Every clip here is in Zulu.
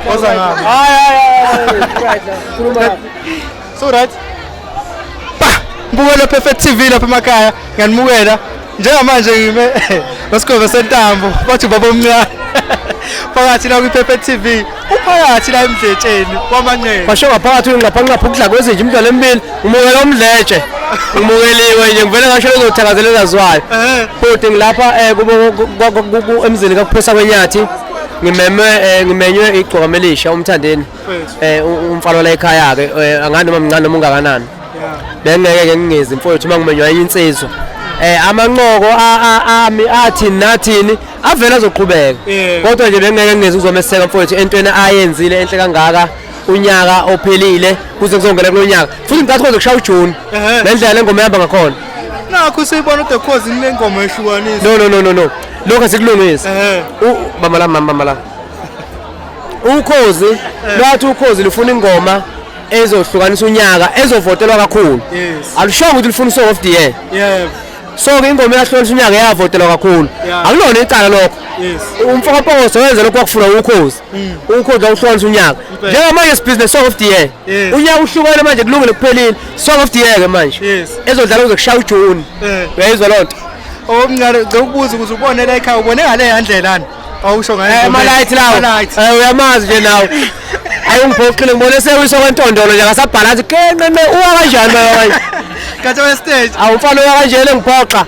Woza ngapha. Hayi hayi hayi. Right la. Khuluma. So right. Pa! Mbukelo Perfect TV lapha emakhaya. Ngiyanimukela. Njengamanje ngime noSigwebo sentambo bathi ubaba omncane. Phakathi la kwi-Perfect TV. Uphakathi la emdletsheni kwamanqele. Basho ngaphakathi ungqapha ukudla kwezinja imidlalo emibili. Ngimukela umdletshe. Ngimukeliwe nje ngivele ngasho uzothakazelela zwayo. Futhi ngilapha kubo emzini kaKuphosa kwenyathi. Ngimemwe ngimenywe igcokama elisha uMthandeni. Umfana la ekhaya ke angani noma mncane noma ungakanani. Bengeke ke ngingezi mfowethu uma ngimenywa enye insizwa. Amanqoko ami athini nathini avele azoqhubeka. Kodwa nje bengeke ngingezi ukuzomeseka mfowethu entweni ayenzile enhle kangaka unyaka ophelile kuze kuzongena kulo nyaka. Futhi ngicathi kuze kushaya uJune. Ngendlela lengoma ihamba ngakhona. Nakho siyibona uThe Cause inengoma ehlukanisa. No no no no no. Lokho asikulungisi. Bamba la mama, bamba la. Ukhozi lwathi ukhozi lufuna ingoma ezohlukanisa unyaka ezovotelwa kakhulu. Alushongo ukuthi lufuna song of the year. So ke ingoma eyahlukanisa unyaka yavotelwa kakhulu. Akulona icala lokho. Umfoka Mpokoso wenza lokho kwakufuna ukhozi. Ukhozi lwawuhlukanisa unyaka. Njengamanje sibusiness song of the year. Unyaka uhlukene manje kulungile kuphelile. Song of the year ke manje. Ezodlala kuze kushaya uJune. Uyayizwa lonto? Omncane ngicela ukubuza ukuze ubone la ekhaya ubone ngale yandlelani. Awusho ngayo. Ama-light lawo. Ama-light. Uyamazi nje nawe. Ayi ungiphoxile ngibone sewiswa kwentondolo nje akasabhala athi kenqenqe uwa kanjani baba manje. Kathi we stage. Awu mfana uwa kanjena ngiphoxa.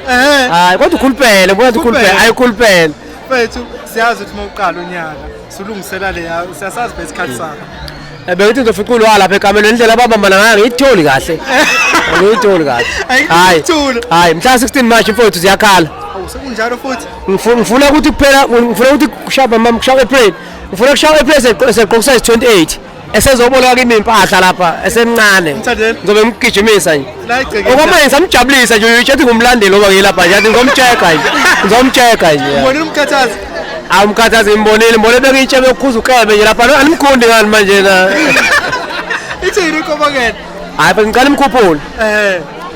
Hayi kodwa ukhulupele, ngibona ukuthi ukhulupele, Ukhulupele. ayi ukhulupele. Mfethu siyazi ukuthi uma uqala unyaka sulungisela le siyasazi phela isikhathi sakho. Bengithi ngizofica ulwa lapha ekamelweni indlela ababambana ngayo ngiyitholi kahle. Ngiyitholi kahle. Hayi. Hayi mhla 16 March mfowethu ziyakhala. Awu sekunjalo futhi. Ngifuna ukuthi kuphela ngifuna ukuthi kushaya mama kushaya April. Ngifuna kushaya April seqoka size 28. Esezoboleka kimi impahla lapha esemncane. Ngizobe ngigijimisa nje. Okwamanje ngisamjabulisa nje uyitshethi ngumlandeli oba ngilapha nje ngizomcheka nje. Ngizomcheka nje. Ubonile umkhathazi? Awu umkhathazi ngimbonile, ngibone bekuyitshe bekukhuza uklebe nje lapha. Animkhundi ngani manje na? Ithini inkomo-ke? Hayi phela ngicela imkhuphule.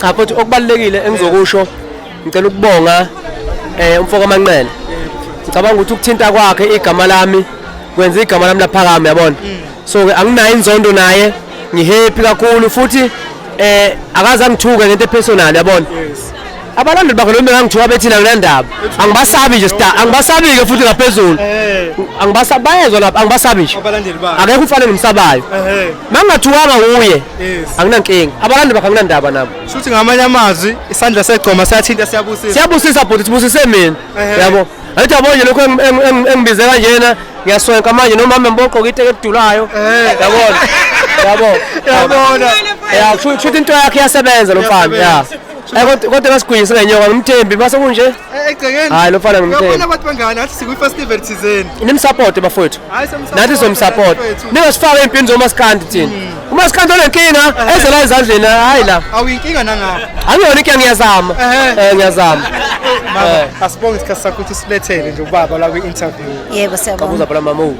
Cha futhi okubalulekile engizokusho ngicela ukubonga umfoko Manqele. Ngicabanga ukuthi ukuthinta kwakhe igama lami kwenza igama lami laphakama yabona. So ke anginayo inzondo naye, ngihappy kakhulu futhi akaze angithuke ngento epersonal yabona. Abalandeli bakhe noma bengangithuka bethi anginandaba. Angibasabi nje star, angibasabi ke futhi ngaphezulu. Angibasabi bayezwa lapha, angibasabi nje. Abalandeli bakhe. Akekho umfana engimsabayo. Mangingathukanga uye. Anginankinga. Abalandeli bakhe anginandaba nabo. Shuthi ngamanye amazwi isandla segcoma siyathinta siyabusisa. Siyabusisa bhuti, sibusise mina. Yabo. Ayithi yabo nje lokho engibize kanjena ngiyaswenka manje noma mama ngibogqoka iteki elidulayo. Yabona. Yabo. Yabona. Ya kusho into yakhe iyasebenza lo mfana. Ya. Kodwa basigwinise ngenyoka ngimthembi mase kunje. Egcekeni. Hayi lo mfana ngimthembi. Uyabona abantu bangani athi sikwi festival thizeni. Nimsupport bafowethu. Hayi semsupport. Nathi somsupport. Ningasifaka empini zomaskandi thina. Umaskandi onenkinga eze la ezandleni hayi la. Awuyinkinga nangapha. Angiyona inkinga ngiyazama. Ngiyazama. Mama asibonge isikhathi sakho ukuthi usilethele nje ubaba la kwi interview. Yebo siyabonga. Kabuza phela mama u.